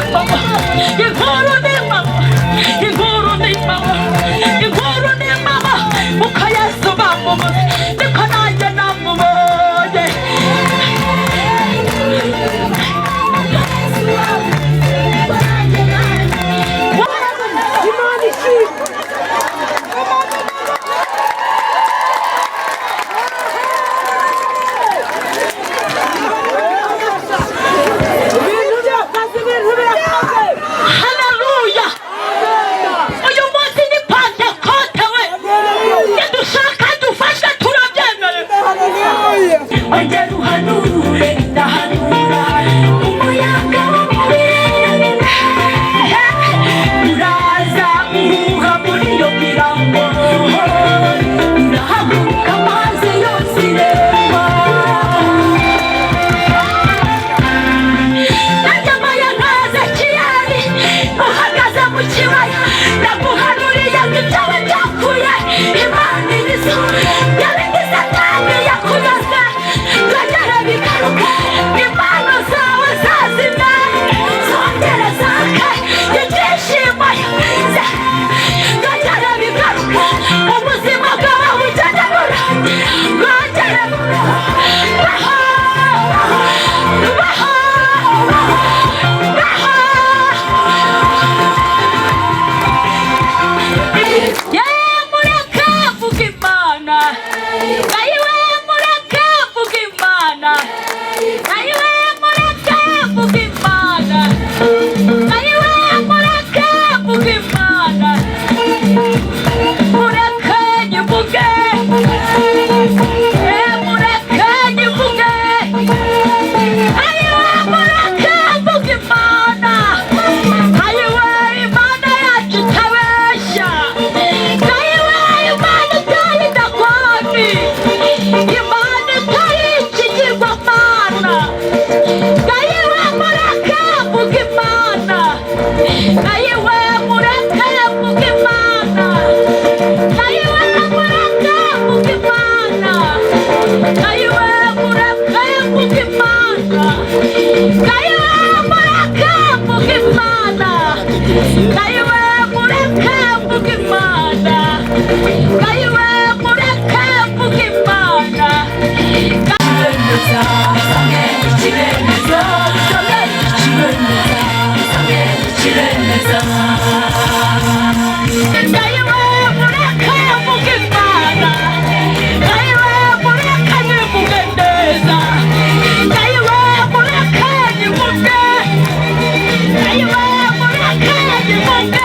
impamo, inkuru ni impamo, inkuru ni impamo, inkuru ni impamo. Uko Yesu bamubuze niko nanjye namubonye. Imana ishimwe. Ibintu birakaze, ibintu birakaze. Haleluya! Uyu munsi ni Pantekote we, nidushaka dufashe turabyemere. Haleluya. Ongera uhanure, ndahanura umuyaga wo mu birere uraza uhuha muri iyo mirambo, urahaguruka amazi yose iremba. Najyamaye nka Ezekiyeli uhagaze mu kibaya, ndaguhanuriye ngo ibyawe byapfuye Imana ibizure, yabindi Satani yakunoze byongere bigaruke, impano zawe zazime zongere zake, ibyishimo byongere bigaruke, ubuzima bwawe bugende bwongere bubeho, baho, baho, baho. Mureke mvuge Imana, ayiwe mureke mvuge Imana, ayiwe mureke mvuge Imana, ayiwe mureke mvuge Imana, mureke nyivuge, mureke nyivuge, ayiwe mureke mvuge Imana, ayiwe Imana yacu itabeshya, ayiwe Imana itari Dagoni, Imana itari ikigirwamana, ayiwe mureke mvuge Imana, ayiwe mureke mvuge Imana, ayiwe mureke mvuge Imana, ayiwe mureke mvuge Imana, ayiwe mureke mvuge Imana, ayiwe mureke mvuge Imana, ayiwe mureke mvuge Imana. Ayiwe mureke mvuge Imana, ayiwe mureke nivuge neza, ayiwe mureke nivuge, ayiwe mureke nivuge.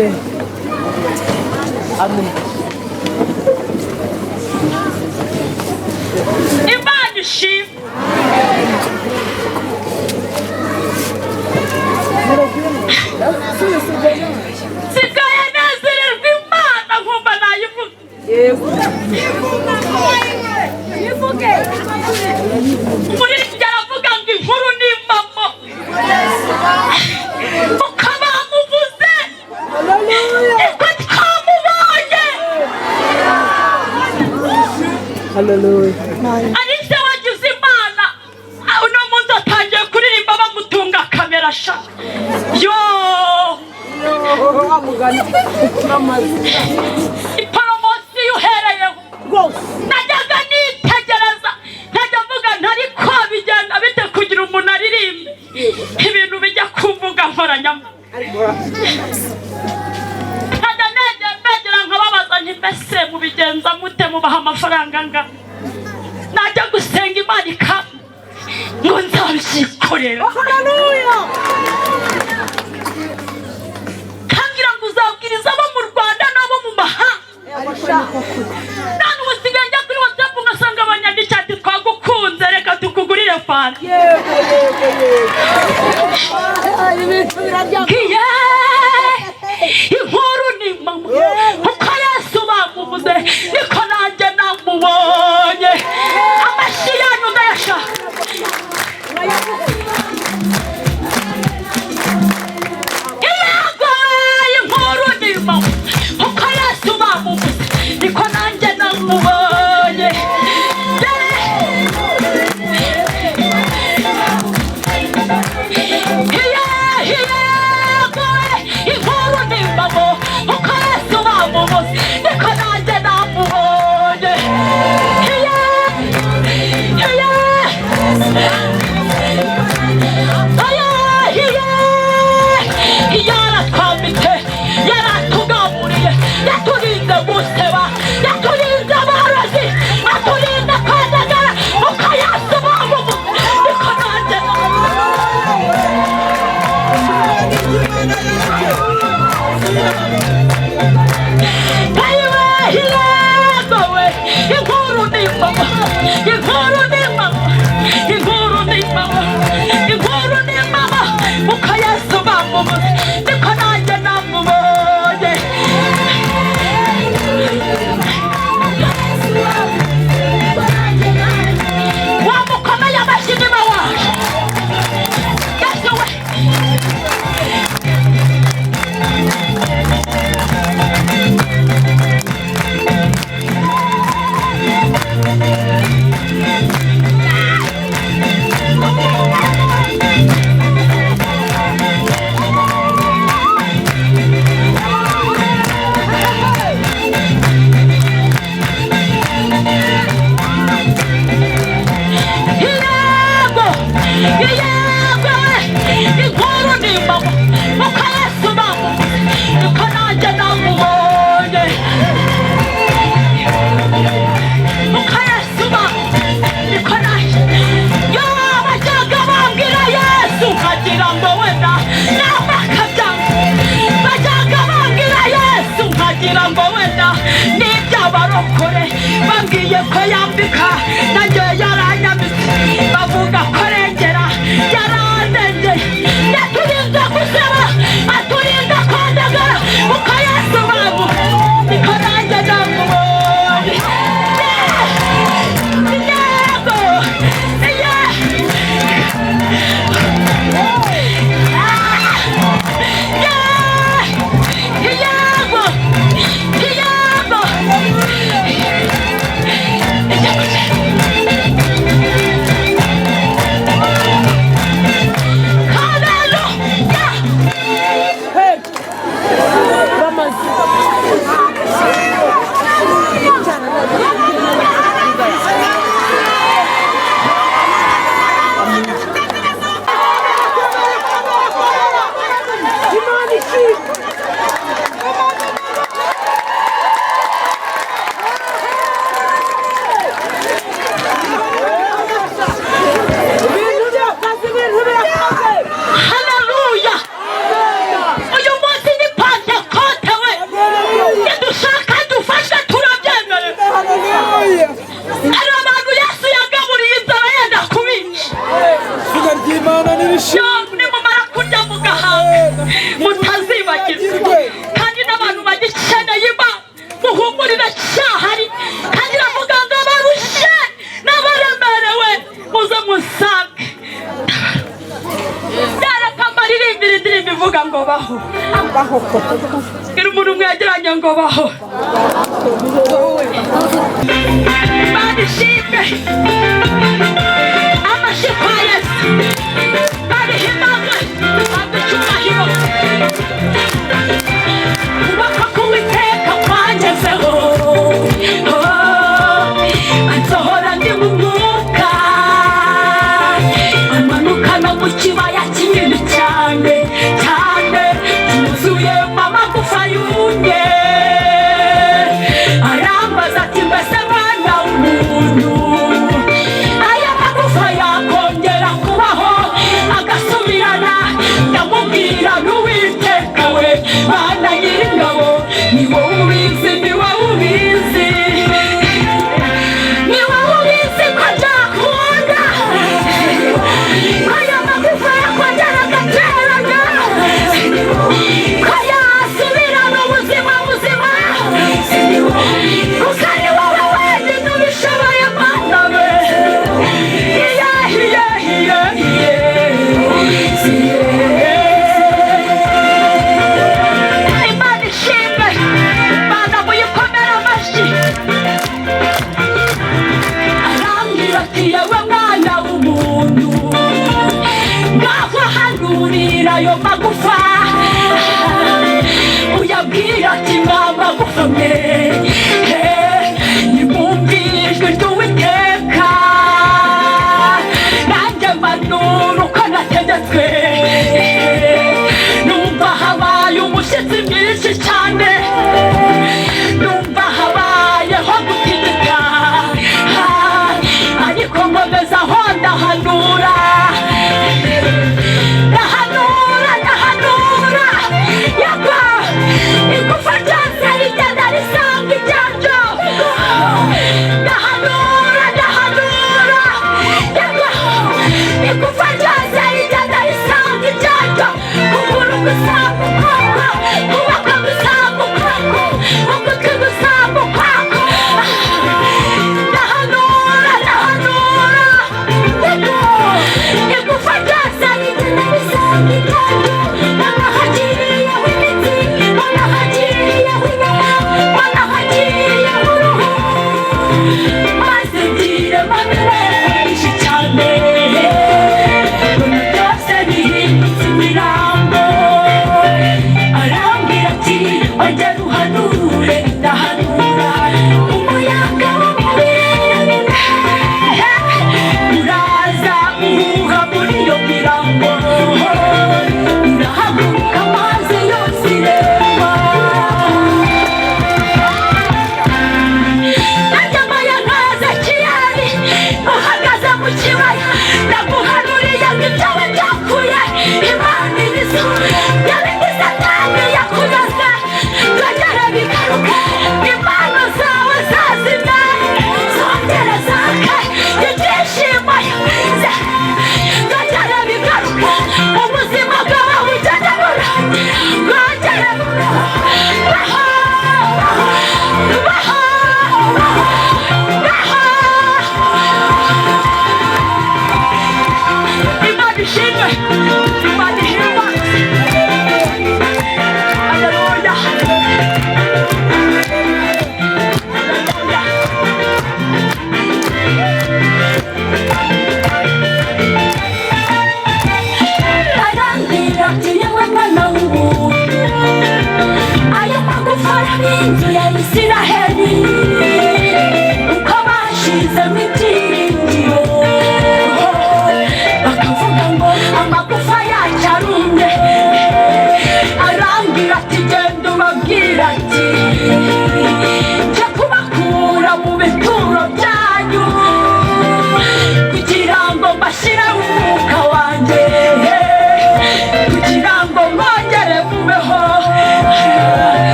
Amen. Amen. Imana ishimwe. Nsigaye nezererwa Imana nkumva nayivuga. Umuririmbyi aravuga ngo inkuru ni impamo, uko bamuvuze niko twamubonye. Hallelujah. Alice wagize Imana, uno munsi atangiye kuririmba bamutunga kamera sha yo. Iporomosiyo uhereyeho najyaga nitegereza, nkajya mvuga ntari ko bigenda bite kugira umuntu aririmbe ibintu bijya ku mbuga nkoranyambaga. Nkajya negera nkababaza nti: "Mbese mubigenza mute? Mubaha amafaranga angana?" Najya gusenga Imana ikaba ngo nzabyikorera, kambwira ngo uzabwiriza abo mu Rwanda n'abo mu mahanga. None ubu nsigaye njya kuri WhatsApp ngasanga abanyandikira ati: "Twagukunze, reka tukugurire fanta." Yego, yego, yego. Ibintu birarya. Ngiye inkuru ni mama, uko Yesu bamuvuze niko nanjye namubonye. Amashyi yanyu ndayashaka. Yego, inkuru ni mama, uko Yesu bamuvuze niko nanjye namubonye. Yego, inkuru ni mama, uko Yesu bamuvuze niko nanjye namubonye. Iye iye yaratwambitse, yaratugaburiye, yaturinze guseba, yaturinze abarozi, aturinze kwandagara. Uko Yesu bamuvuze niko nanjye namubonye. Yewe, inkuru ni mama, inkuru ni mama, inkuru ni mama, inkuru ni mama, uko Yesu bamubuze niko nanjye namubonye. Wamukomeye amashyi niba waje. Yesu we. Yego, yego, inkuru ni mama, uko Yesu bamubuze niko nanjye namubonye. Uko Yesu bamubuze niko nanjye yo. Bajyaga bambwira Yesu nkagira ngo wenda n'amakabyango. Bajyaga bambwira Yesu nkagira ngo wenda n'iby'abarokore. Bambwiye ko yambika, nanjye yaranyambitse. Bavuga ko arengera, yarandengeye. Yaturinze guseba, aturinda kwandagara. Uko Yesu bamu niko nanjye namubonye. Yego, yego, yego. Vuga ngo baho. Bwira umuntu mwegeranye ngo baho. Imana ishimwe. Amashyi kwa Yesu. Babihimbaze. Babe icyubahiro. Kuboko k'Uwiteka kwangezeho. Oh, ansohora ndi mu mwuka, amanukana mu kibaya kinini cyane cyane, cyuzuyemo amagufa yumye. Arambaza ati: "Mbese mwana w'umuntu, aya magufa yakongera kubaho agasubirana?" Ndamubwira: "N'Uwiteka we, Mana Nyiringabo, ni wowe ubizi, ni wowe ubizi, ni wowe ubizi ko byakunda, ko aya magufa yakongera agateranya, ko yasubirana ubuzima buzima, kuko ari wowe wenyine ubishoboye, Mana we." Iye, iye, iye, iye, iye. Imana ishimwe. Mana muyikomere amashyi. Arambwira ati: "Yewe mwana w'umuntu, ngaho hanurira ayo magufa, uyabwira ati: 'Mwa magufa mwe, nimwumvire ijwi ry'Uwiteka.'" Nanjye mbanura uko nategetswe. Numva habaye umushyitsi mwinshi cyane, numva habayeho gutigita, ariko nkomeza aho ndahanura, ndahanura, ndahanura. Yagwa igufa ryose rigenda risanga iryaryo. Ndahanura, ndahanura, yagwa igufa ryose rigenda risanga iryaryo, ukuguru gusanga ukwako, ukuboko gusanga ukwako, ugutwi gusanga ukwako. Ndahanura, ndahanura, igufa ryose rigenda risanga iryaryo. Banahagiriyeho imitsi, banahagiriyeho inyama, banahagiriyeho uruhu. Maze ngire myinshi cyane, mbona byose bihindutse imirambo. Arambwira ati: "Ongera uhanure." Ndahanura, umuyaga wo mu uraza uhuha muri iyo mirambo, irahaguruka, amazi yose irema. Najyamaya nka Ezekiyeli.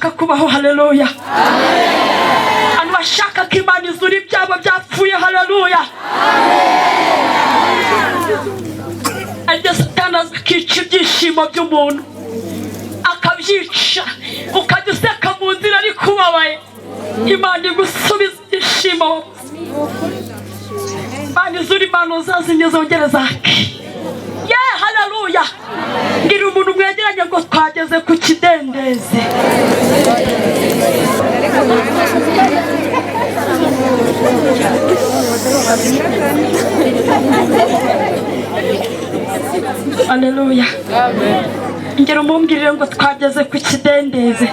Bashaka kubaho, haleluya. Abantu bashaka ko Imana izura ibyabo byapfuye, haleluya. Arya Satani akica ibyishimo by'umuntu, akabyica, ukajya useka mu nzira ariko ubabaye. Imana igusubiza ibyishimo. Imana izura impano zazimye zongere zake. Ye, haleluya. Ngira umuntu mwegeranye ngo twageze ku kidendezi. Haleluya. Ngira umumbwirire ngo twageze ku kidendezi.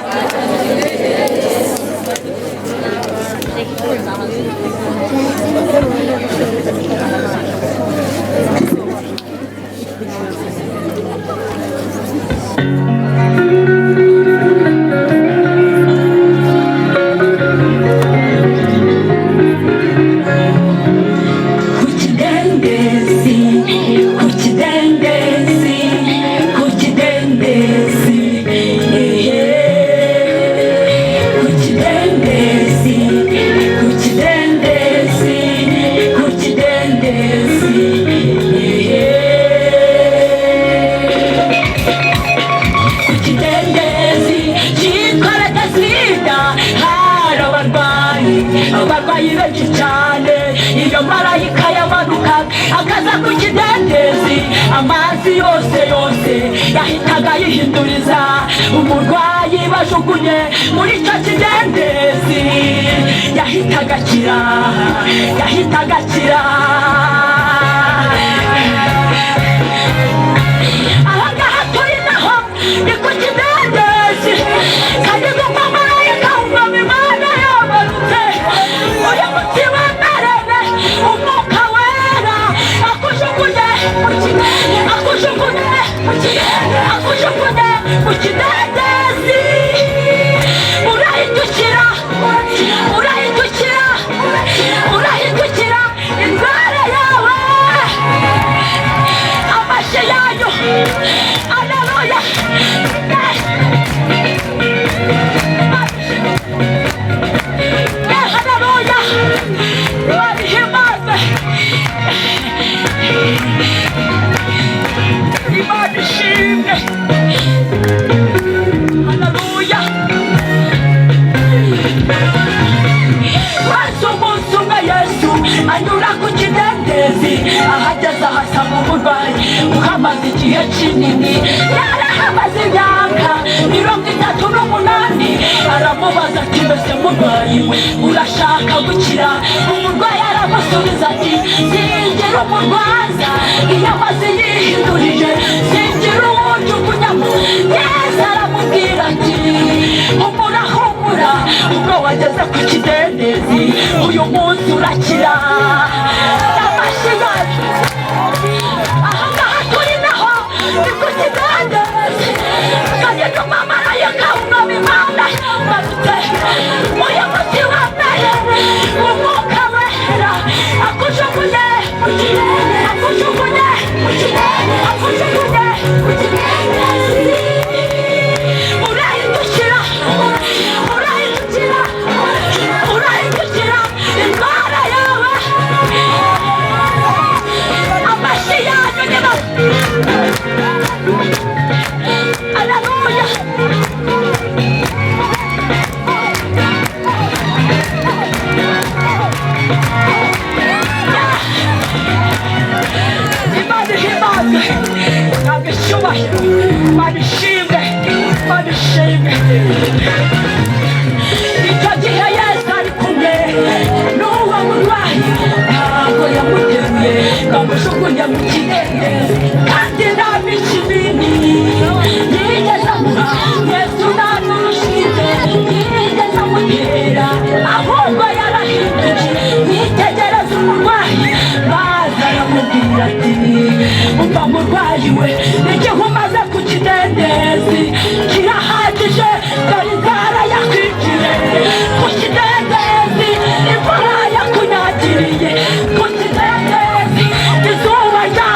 Ku kidendezi, ku kidendezi, ku kidendezi, ehe. Ku kidendezi, ku kidendezi, ku kidendezi, ehe. Ku kidendezi cyitwa Betesida hari abarwayi, abarwayi benshi cyane. Iyo marayika yamanuka akaza ku kidendezi, amazi yose yose yahitaga yihinduriza. Umurwayi bajugunye muri icyo kidendezi yahitaga akira, yahitaga akira. Aha ngaha turi naho ni ku kidendezi, kandi nk'uko marayika w'Umwami Imana yamanutse, uyu muti wemerere Umwuka Wera akujugunye akujugunye akujugunye mu kidendezi. Urahindukira, urahindukira, urahindukira indwara yawe, amashyi yanyu. Aleluya. Haleluya. Imana Imana ishimwe. Haleluya. Maze umunsi umwe Yesu anyura ku kidendezi, ahageze ahasanga umurwayi uhamaze igihe kinini, yarahamaze imyaka 38. Aramubaza ati: mbese murwayi we, urashaka gukira? Umurwayi aramusubiza ati: singira umurwaza iyo amaze yihindurije, singira uwujugunyamo. Yesu aramubwira ati: humura, humura, ubwo wageze ku kidendezi uyu munsi urakira. Amashyi yacu. Aha ngaha turi naho ni ku kidendezi, kandi n'umumarayika w'Umwami Imana yamanutse, uyu muti wambaye Umwuka Wera akujugunye, akujugunye, akujugunye mu kidendezi. Urahindukira, urahindukira, urahindukira indwara yawe. Amashyi yanyu niba. Aleluya. Imana ihimbaze, ntabwo icyubahiro. Imana ishimwe, Imana ishimwe. Icyo gihe Yesu ari kumwe n'uwo murwayi, ntabwo yamuteruye ngo amujugunye mu kidendezi, kandi nta mikinini yigeze amuha. Yesu nta n'urushinge yigeze amutera, ahubwo yarahindukiye yitegereza umurwayi, maze aramubwira ati: umva murwayi we, igihe umaze ku kidendezi kirahagije, dore inzara yakwinjiye ku kidendezi, imvura yakunyagiriye ku kidendezi, izuba rya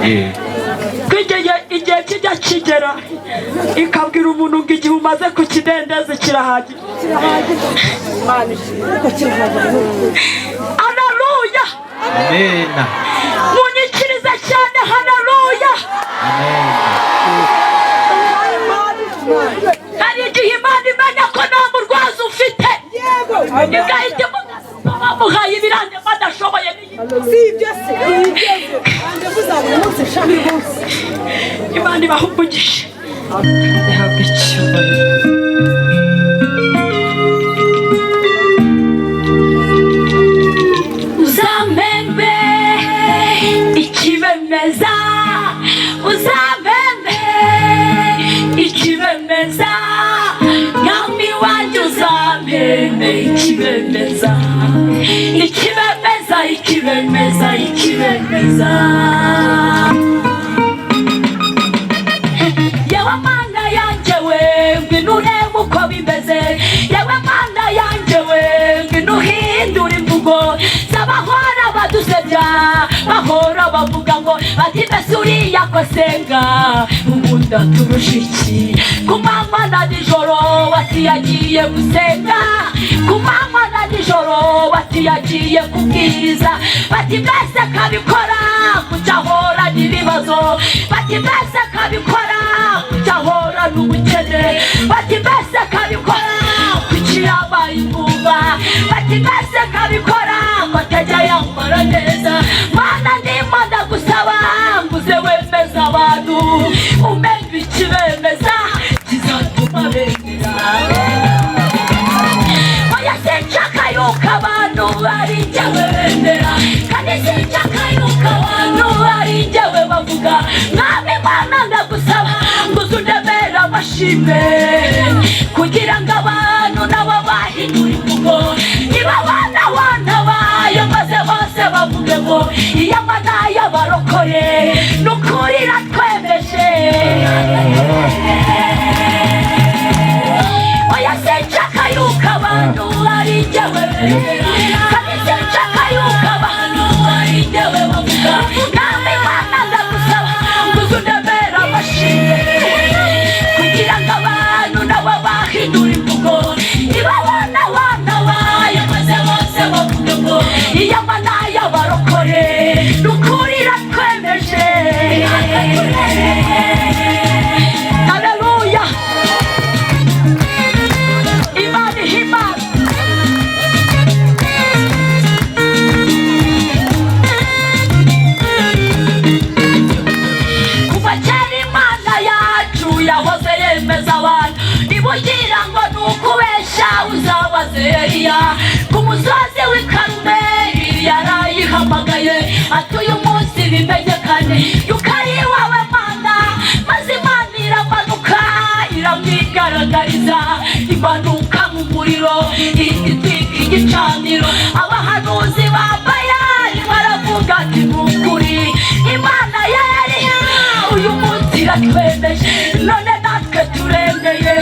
Ko igihe kijya kigera ikabwira umuntu ngo igihe umaze ku kidendezi kirahagije. Haleluya. Amen. Munyikirize cyane haleluya. Amen. Hari igihe Imana imenya ko nta murwaza ufite, igahita imuha bamuhaye ibirane badashoboye. Imana ibaha umugisha, ihabwe icyubahiro. Uzampembe ikibemeza, uzampembe ikibemeza, mwami wanjye uzampembe ikibemeza, ikibemeza, ikibemeza, ikibemeza. Yewe Mana yanjye we, ngwino urebe uko bimeze. Yewe Mana yanjye we, ngwino uhindure imvugo z'abahora badusebya, bahora bavuga ngo bati mbese uriya ko asenga ubundi aturusha iki? Ku manywa na nijoro bati yagiye gusenga, ku manywa na nijoro bati yagiye kubwiriza, bati mbese kabikora kuki ahora n'ibibazo, bati mbese kabikora kuki ahora n'ubukene, bati mbese kabikora kuki yabaye ingumba, bati mbese kabikora ko atajya yambara neza. Mana ndimo ndagusaba ngo uze wemeze abantu, umenye ikibemeza kizatuma bemera. Oya sinshaka yuko abantu ari njyewe bemera, kandi sinshaka yuko abantu ari njyewe bavuga. Mwami Mana ndagusaba ngo uze undemere amashimwe, kugira ngo abantu nabo bahindure imvugo. Niba abana wana bayo maze bose bavuge ngo iyo Mana yabarokoye ni ukuri iratwemeje. Oya sinshaka yuko abantu ari njyewe bemera, kandi sinshaka yuko abantu ari njyewe bavuga. Mwami Mana ndagusaba ngo uze undemere amashimwe, kugira ngo abantu nabo bahindure imvugo. Niba abana wana bayo maze bose bavuge ngo iyo Mana yabarokoye ni ukuri iratwemeje. Haleluya. Imana ihimana. Kuva kera Imana yacu yahoze yemeza abantu, niba ugira ngo ni ukubeshya uzabaze Eliya. Ku musozi w'i Karumeli yarayihamagaye ati uyu munsi bimenyekane yuko ari iwawe Mana. Maze Imana iramanuka iramwigaragariza, imanuka nk'umuriro itwika igicaniro. Abahanuzi ba Bayali baravuga ati ni ukuri Imana ya Eliya uyu munsi iratwemeje, none natwe turemeye.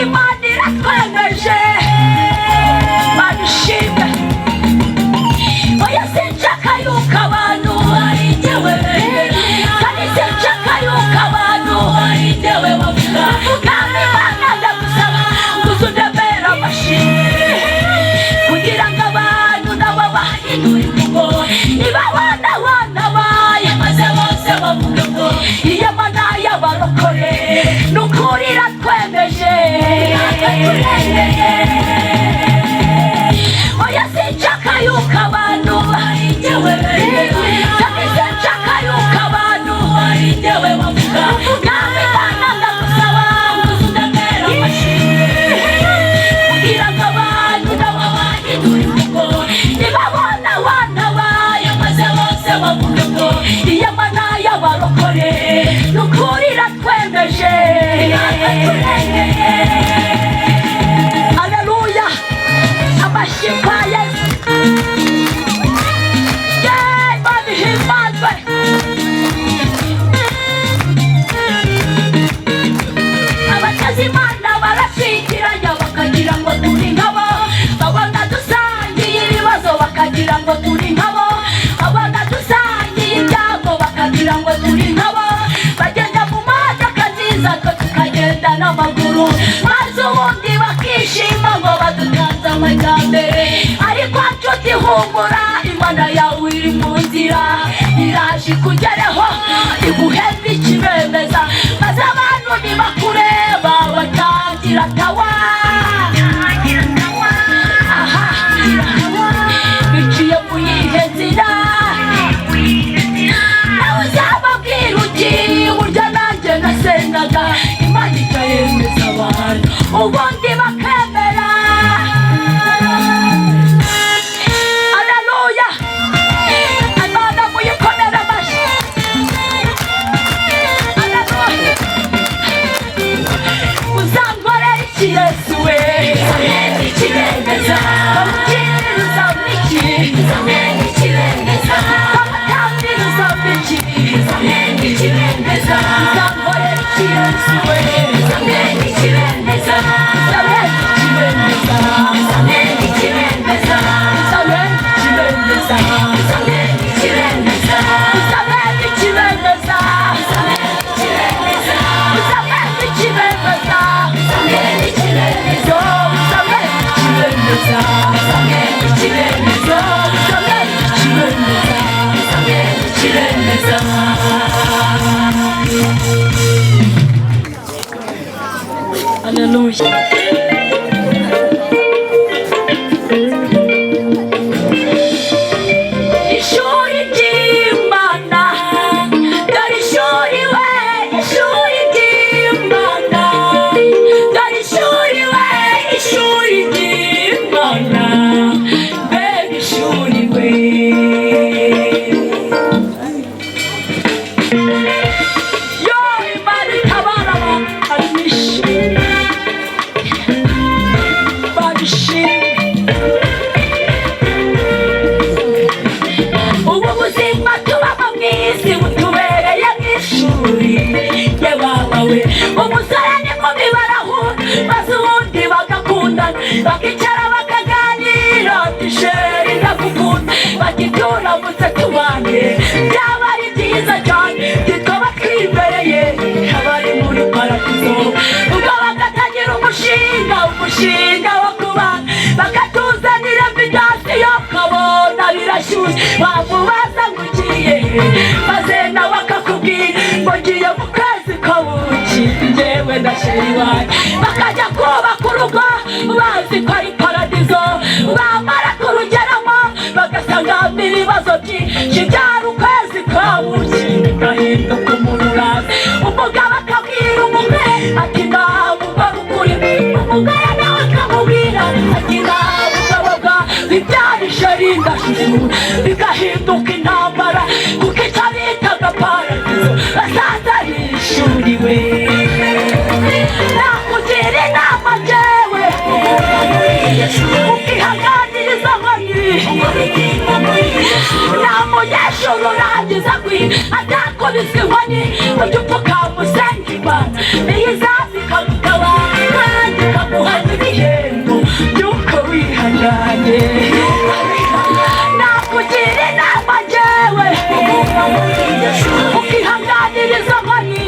Imana iratwemeje, Imana ishimwe. Oya sinshaka yuko abantu ari njyewe bemera, kandi sinshaka yuko abantu ari njyewe bavuga. Mwami Mana ndagusaba ngo uze undemere amashimwe, kugira ngo abantu nabo bahindure imvugo. Niba abana wana bayo maze bose bavuge ngo iyo Mana yabarokoye ni ukuri iratwemeje. Oya sinshaka yuko abantu ari njyewe bemera, kandi sinshaka yuko abantu ari njyewe bavuga. Mwami Mana ndagusaba ngo uze undemere amashimwe, kugira ngo abantu nabo bahindure imvugo. Niba abana wana bayo maze bose bavuge ngo iyo Mana yabarokoye ni ukuri iratwemeje. Haleluya. Amashyi kwa Yesu. Yeee, Imana amajyambere. Ariko nshuti humura, Imana yawe iri mu nzira, iraje ikugereho iguhembe ikibemeza, maze abantu nibakureba batangira tawa. Aha biciye mu yihe nzira? Nawe uzababwira uti burya nanjye nasengaga Imana ikayemeza abantu, ubundi bakemera. Aleluya! Imana muyikomere amashyi. Aleluya! Uzankorera iki Yesu we? Ikibemeza. Uzampa iki? Ikibemeza. Uzampa iki? Ikibemeza. Uzankorera iki Yesu we? Ikibemeza. Ikibemeza. Ikibemeza. Ikibemeza. Ikibemeza. Ikibemeza. Ikibemeza. Ikibemeza. Ikibemeza. Hallelujah. Ishuri ry'Imana, dore ishuri we, ishuri ry'Imana, dore ishuri we, ishuri ry'Imana, mbega ishuri we. Yo, Imana itabara abantu ari myinshi, Imana ishimwe. Ubu buzima tubamo mu isi butubereye nk'ishuri, ye baba we. Umusore n'inkumi barahura maze ubundi bagakundana, bakicara bakaganira, ati sheri ndagukunda, bati turamutse tubanye byaba ari byiza cyane, tukaba twibereye abari muri paradizo. Ubwo bagatangira umushinga, umushinga wo kubana, bakatuzanira invitation, ukabona birashyushye, wamubaza ngo ugiye, maze nawe akakubwira ngo ngiye mu kwezi kwa buki, njyewe na sheri wanjye. Bakajya kubaka urugo bazi ko ari paradizo, bamara kurugeramo bagasangamo ibibazo byinshi, byari ukwezi kwa buki bigahinduka umururazi. Umugabo akabwira umugore ati ntabwo ukuri, umugore nawe akamubwira ati ntabwo ibyari sheri ndashushura, bigahinduka intambara, kuko icyo bitaga paradizo basanze ari ishuri we. Nakugira inama njyewe ukihanganiriza nkoni, nta munyeshuri urangiza kwiga atakubiswe inkoni, ujya upfukama usenga Imana niyo izaza ikagutabara kandi ikaguha n'ibihembo by'uko wihanganye. Nakugira inama njyewe ukihanganiriza nkoni,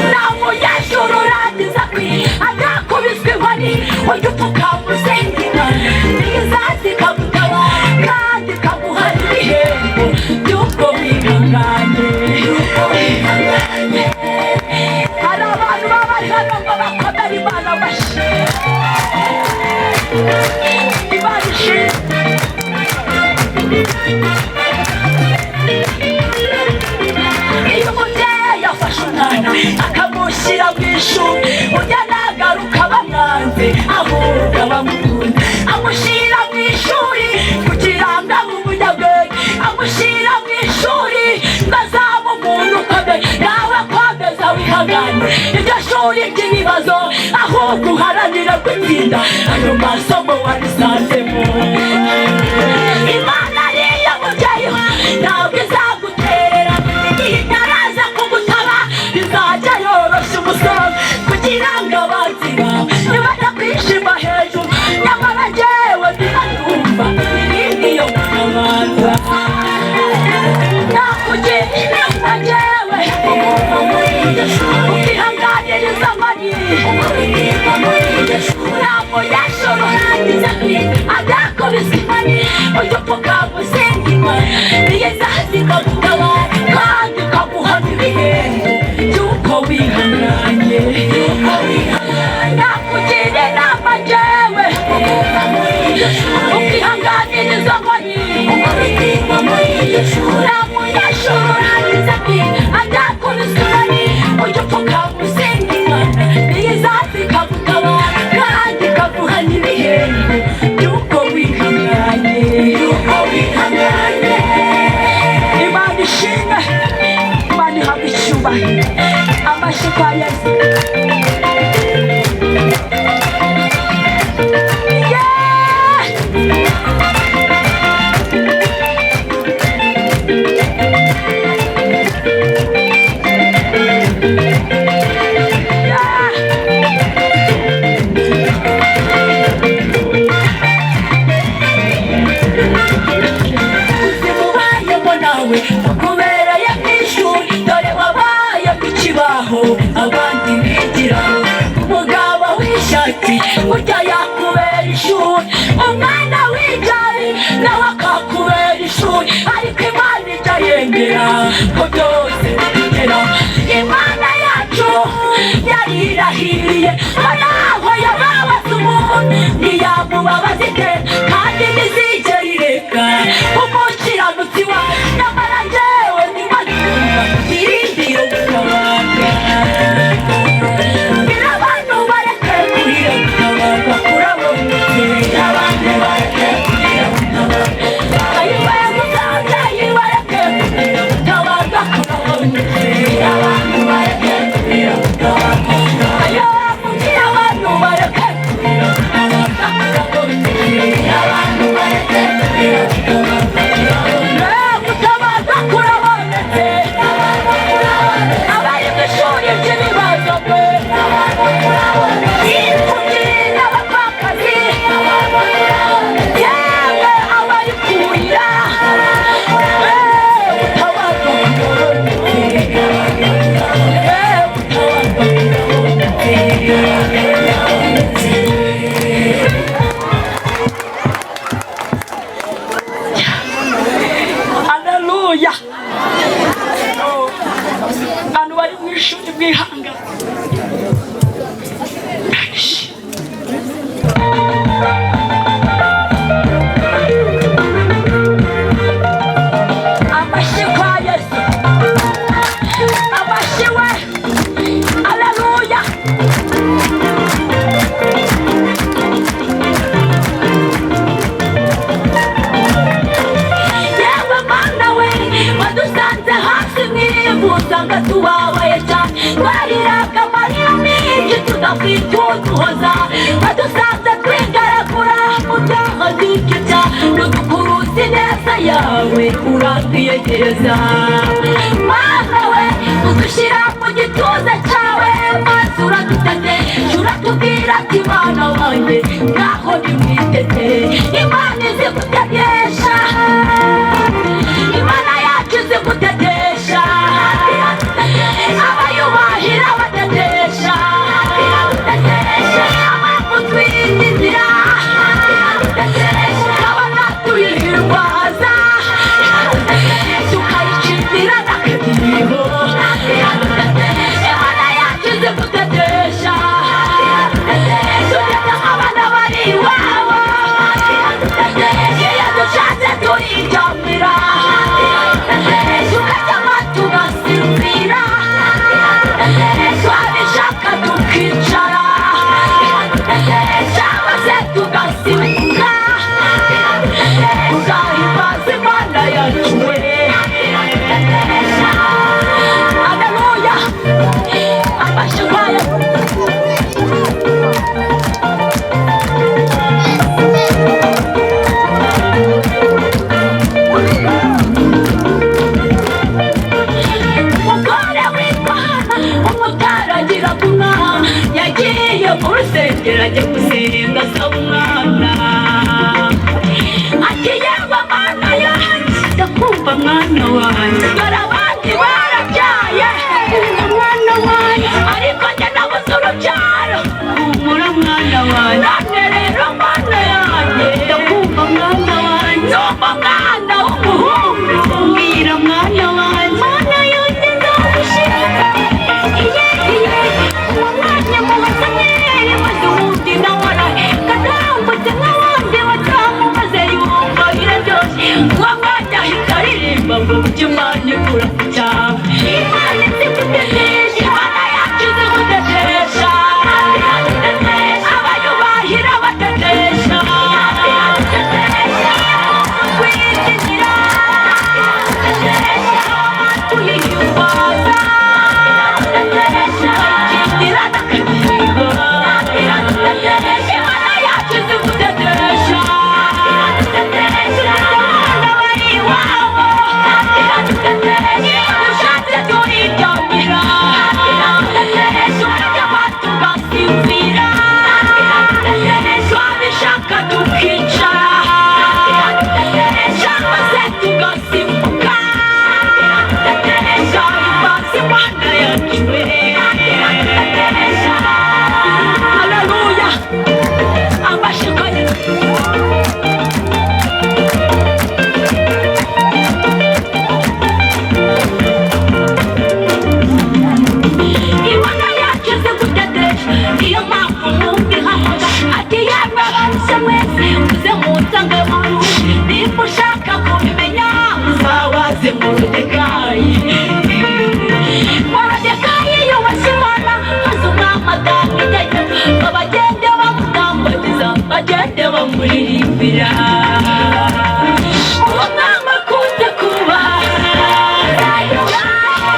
nta munyeshuri urangiza kwiga atakubiswe inkoni, ujya upfukama usenga Imana niyo izaza ikagutabara kandi ikaguha n'ibihembo by'uko wihanganye. Hari abantu baba bari hano ngo bakomere Imana amashyi. Imana ishimwe. Iyo umubyeyi afashe umwana akamushyira mu ishuri, ujya nagaruka bamwanze ahubwo bamukunda, amushyira mu ishuri kugira ngo abe umunyabwenge, amushyira mu ishuri ngo azabe umuntu ukomeye, nawe akomeza wihangane iryo shuri ry'ibibazo, ahubwo uharanira gutsinda ayo masomo warisanzemo. Imana niyo mubyeyi ntabwo izaguterera igihe itaraza kugutaba, izajya yoroshya umusoro kugira ngo abanzi bawe nibadakwishima hejuru, nyamara njyewe ndinanumva irindi yo gutabarwa. Nakugira inama njyewe ukihanganiriza nkoni, nta munyeshuri Izaza ikagutabara kandi ikaguha n'ibihembo by'uko wihanganye. Nakugira inama njyewe, ukihanganira izo nkoni. Nta munyeshuri urangiza kwiga adakubiswe inkoni. Ujye upfukama usenga Imana, niyo izaza ikagutabara kandi ikaguha n'ibihembo by'uko wihanganye. Imana ishimwe, Imana ihabwe icyubahiro. Amashyi kwa Yesu. Yeah! Yeah! Ubuzima ubayemo nawe bukubereye nk'ishuri, dore wabaye ku kibaho abandi bigiraho. Umugabo w'ishati burya yakubera ishuri, umwana w'igare nawe akakubera ishuri, ariko Imana ijya yemera ko byose bigeraho. Imana yacu yarirahiriye ko naho yababaza umuntu ntiyamubabaza iteka, kandi ntizigera ireka umukiranutsi wa nyamara njyewe nimatumva irindiro gutabarwa. Bwira abantu bareke kurira, gutabarwa kurabonetse. Abantu bareke kurira, gutabarwa. Ayiwe mubyeyi, bareke kurira, gutabarwa kurabonetse. Abantu bareke kurira, gutabarwa. Ayiwe mubyeyi, abantu bareke kurira, gutabarwa kurabonetse. Abantu bareke kurira, gutabarwa kurabonetse. Gutabarwa kurabonetse. Abari mu ishuri ry'ibibazo mwe, imfubyi n'abapfakazi, yewe abari kurira, gutabarwa kurabonetse. Gutabarwa kurabonetse. Haleluya! Abantu bari mu ishuri mwihangane. Amashyi kwa Yesu, amashyi we! Haleluya! Yewe Mana we, wadusanze hasi mu ivu, usanga tubabaye cyane, twariraga amarira menshi tudafite uduhoza. Wadusanze twigaragura mu byaha dukica, nudukuruza ineza yawe uratwiyegereza. Mana we, udushyira mu gituza cyawe maze uradutetesha, uratubwira ati bana wanjye, ngaho nimwitete. Imana izi gutetesha, Imana yacu izi gutetesha, abayubahira batetesha, abamutwinda inzira ukabona tuyihimbaza, tukayicindira n'akadiho. Imana yacu izi gutetesha, tugeze nk'abana bari iwabo, iyo dushatse turiryamira, tukaryama tugasinzira, twabishaka tukicara cyangwa se tugasimbuka, tugahimbaza Imana yacu we. Haleluya! Amashyi kwayo. Umugore witwa umutaragira umwana yagiye mu rusengero ajya gusenga asaba umwana, ati yewe Mana yanjye, ndakumva mwana wanjye, dore abandi barabyaye, kumva mwana wanjye, ariko njye nabuze urubyaro, humura mwana wanjye, none rero Mana yanjye, ndakumva mwana wanjye, numva mwana w'umuhungu. Maze uwundi nawe aratambutse nk'abandi batamu, maze yumva biraryoshye. Uwo mwanya ahita aririmba ngo ujye Imana ikura ku cyapa. Imana izi gutetesha, Imana yacu izi gutetesha, abayubahira batetesha, kwikinira tuyihimbaza, tukayikinira n'akadiho. Imana yacu izi gutetesha, abana bari iwabo, iyo dushatse turiryamira, tukaryama tugasinzira, twabishaka tukicara cyangwa se tugasimbuka, tugahimbaza Imana yacu. Haleluya! Amashyiga ye. Imana yacu izi gutetesha, niyo mpamvu mwumva ihamagara ati: "Yemwe abarushye mwese, muze munsange muruhe." Nimba ushaka kubimenya, uzabaze Moridekayi. Moridekayi yubashye Imana, maze umwami atanga itegeko ngo bagende bamutambagiza, bagende bamuririmbira. Uwo mwami akunze kubaha,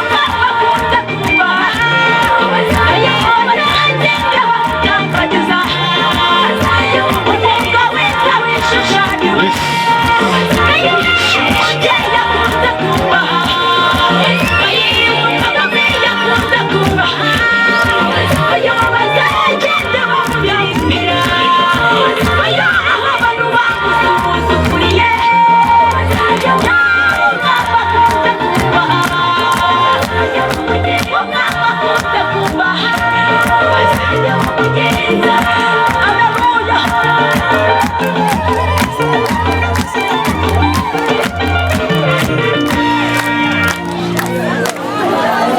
umwami akunze kubaha, bamutambagiza. Umwuga wita wishushanywe, umubyeyi akunze kubaha, umugabo akunze kubaha, bagende bamuririmbira. Aho abantu bamusuzuguriye, umwami akunze kubaha, umwami akunze kubaha.